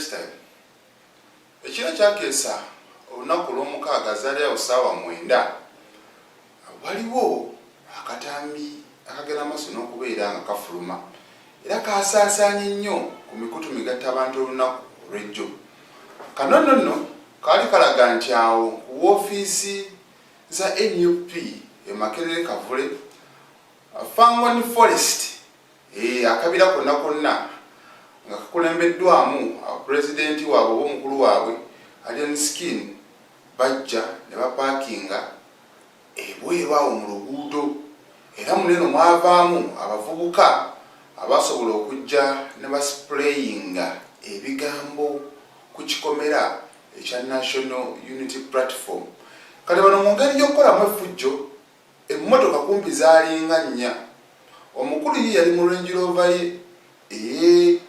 Lifestyle. Ekiro kyakeesa olunaku olw'omukaaga zaali awo ssaawa 9, waliwo akatambi akagenda maaso n'okubeera nga kafuluma era kasaasaanye nnyo ku mikutu migatta abantu olunaku olw'ejjo. Kano nno nno kaali kalaga nti awo ku woofiisi za NUP e Makerere Kavule, Fangone Forest, akabira konna konna nga kakulembeddwamu pulezidenti waabwe oba omukulu waabwe Alien Skin, bajja ne bapaakinga ebweru awo mu luguudo, era muneno mwavaamu abavubuka abasobola okujja ne basprayinga ebigambo ku kikomera ekya National Unity Platform. Kati bano mu ngeri y'okukolamu effujjo, emmotoka kumpi zaalinga nnya. Omukulu ye yali mu Range Rover ye, ee,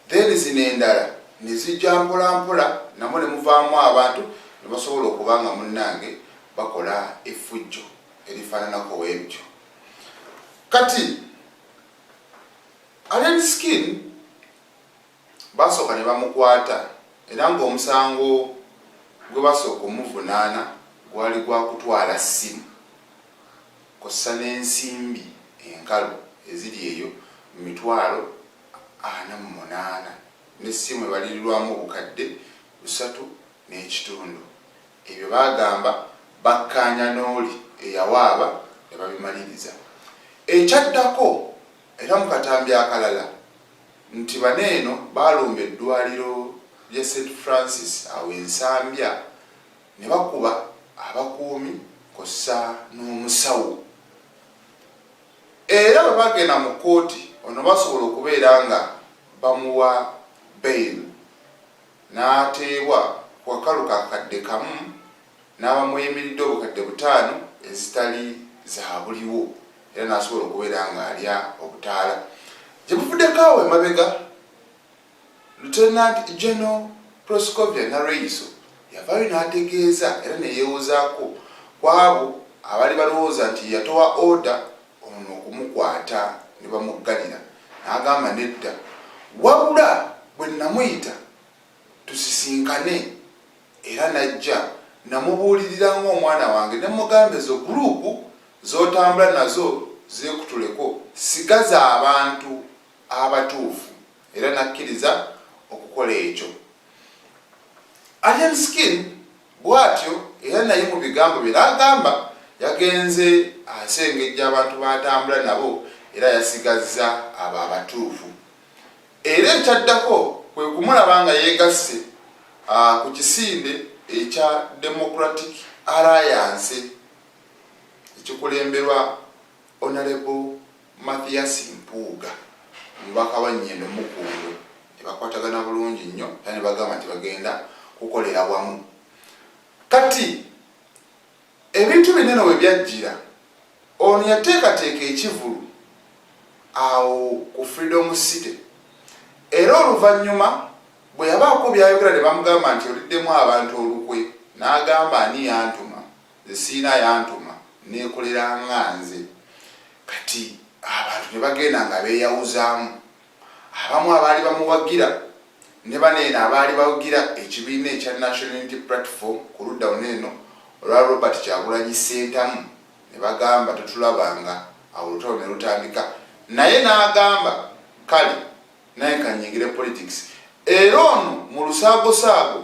then zino endala ne zijja mpola mpola, namwo ne muvaamu abantu ne basobola okuba nga munnange bakola effujjo erifaananako weebityo. Kati Alien Skin basooka ne bamukwata, era ng'omusango gwe basooka omuvunaana gwali gwa kutwala ssimu kw'ossa n'ensimbi enkalu eziri eyo mu 48,000 n'essimu ebalirirwamu 3,500. Ebyo baagamba bakkaanya n'oli eyawaaba ne babimaliriza. Ekyaddako era mu katambi akalala nti bano eno baalumba eddwaliro lya St Francis awo e Nsambya ne bakuba abakuumi kw'ossa n'omusawo. Era bwe bagenda mu kkooti, ono basobola okubeera nga bamuwa bail n'ateebwa ku kakalu ka 1,000 n'abamweyimiridde 5,000 ezitali za buliwo, era n'asobola okubeera ng'alya obutaala. Gye buvuddeko awo emabega, Lieutenant General Proscovia Nalweyiso yavaayo n'ategeeza era ne yeewozaako ku abo abaali balowooza nti ye yatowa order ono okumukwata ne bamuggalira, n'agamba nedda, wabula bwe namuyita tusisinkane era n'ajja, namubuulirira ng'omwana wange ne mmugamba ezo group z'otambula nazo zeekutuleko, sigaza abantu abatuufu, era n'akkiriza okukola ekyo. Alien Skin bw'atyo era naye mu bigambo bye n'agamba yagenze asengejja abantu b'atambula nabo era yasigazza abo abatuufu. Era ekyaddako kwe kumulaba nga yeegasse ku kisinde ekya Democratic Alliance ekikulemberwa Honourable Mathias Mpuuga, omubaka wa Nyendo Mukungwe, ne bakwatagana bulungi nnyo era ne bagamba nti bagenda kukolera wamu. Kati ebintu bino eno we byajjira, ono yateekateeka ekivulu awo ku Freedom City, era oluvannyuma bwe yabaako by'ayogera ne bamugamba nti oliddemu abantu olukwe, n'agamba ani yantuma, nze sirina yantuma, neekolera nga nze. Kati abantu ne bagenda nga beeyawuzaamu, abamu abaali bamuwagira ne bano eno abaali bawagira ekibiina ekya National Unity Platform ku ludda luno eno olwa Robert Kyagulanyi Ssentamu, ne bagamba totulabanga. Awo olutalo ne lutandika, naye n'agamba kale naye kanyingire politics. Era ono mu lusaagosaago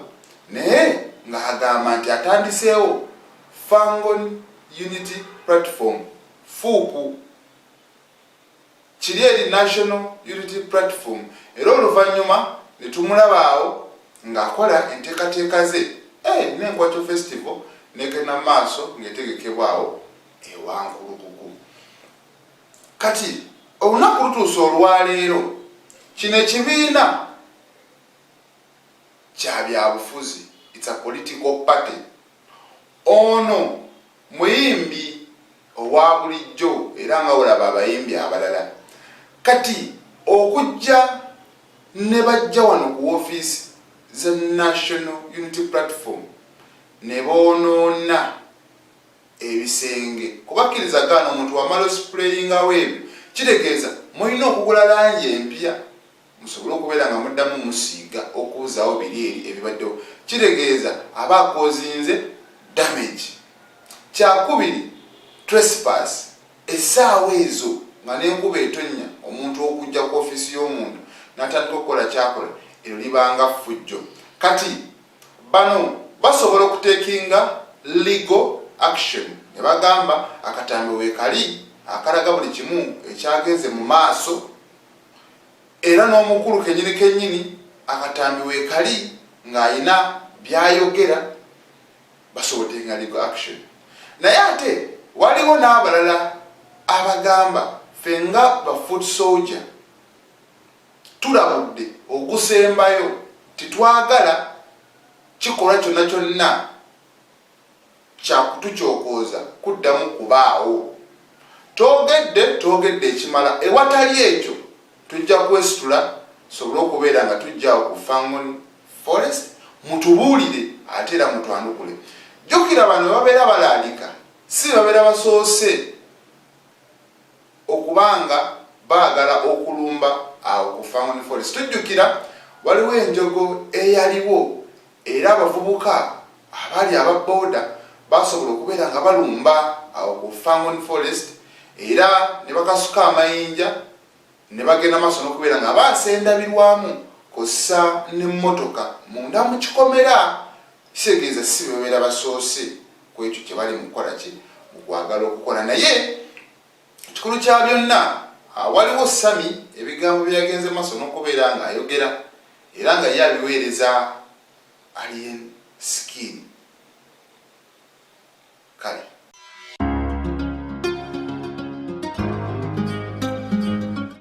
naye ng'agamba nti atandiseewo Fangone Unity Platform, FUP, kiri eri National Unity Platform, era oluvannyuma ne tumulaba awo ng'akola enteekateeka ze n'Enkwacho Festival n'egenda mu maaso ng'etegekebwa awo e Wankulukuku. Kati olunaku lutuuse olwaleero, kino ekibiina kya byabufuzi, it's a political party. Ono muyimbi owa bulijjo era nga olaba abayimbi abalala. Kati okujja ne bajja wano ku woofiisi za National Unity Platform ne boonoona ebisenge, kubakkiriza gaana omuntu wamala osprayingawo ebyo, kitegeeza mulina okugula langi empya. Musobole okubeera nga muddamu musiiga okuzaawo biri eri ebibaddewo. Kitegeeza aba acausinze damage. Kyakubiri, trespass. Essaawa ezo nga n'enkuba etonnya, omuntu okujja ku ofiisi y'omuntu n'atandika okukola kyakola, eryo libanga ffujjo. Kati bano basobola okutakinga legal action ne bagamba akatambi weekali akalaga buli kimu ekyagenze mu maaso, era n'omukulu kenyini kenyini akatambi weekali ng'ayina byayogera, basobola otakinga legal action. Naye ate waliwo n'abalala abagamba, ffe nga ba foot soldier tulabudde ogusembayo, titwagala kikolwa kyonna kyonna kyakutukyokooza kuddamu kubaawo. Twogedde, twogedde ekimala. Ewatali ekyo tujja kwesitula sobole okubeera nga tujjaawo ku Fangone Forest, mutubuulire ate era mutwanukule. Jjukira bano babeera balaalika, si babeera basoose okubanga baagala okulumba awo ku Fangone Forest. Tujjukira waliwo enjogo eyaliwo, era abavubuka abaali aba booda basobola okubeera nga balumba awo ku Fangone Forest, era ne bakasuka amayinja ne bagenda maaso n'okubeera nga baasendabirwamu kw'ossa n'emmotoka munda mu kikomera. Kitegeeza si bebabeera basoose ku ekyo kye bali mu kukola ki, mu kwagala okukola. Naye ekikulu kya byonna, waliwo Sami ebigambo bye yagenze maaso n'okubeera ng'ayogera, era nga ye abiweereza Alien Skin. Kale.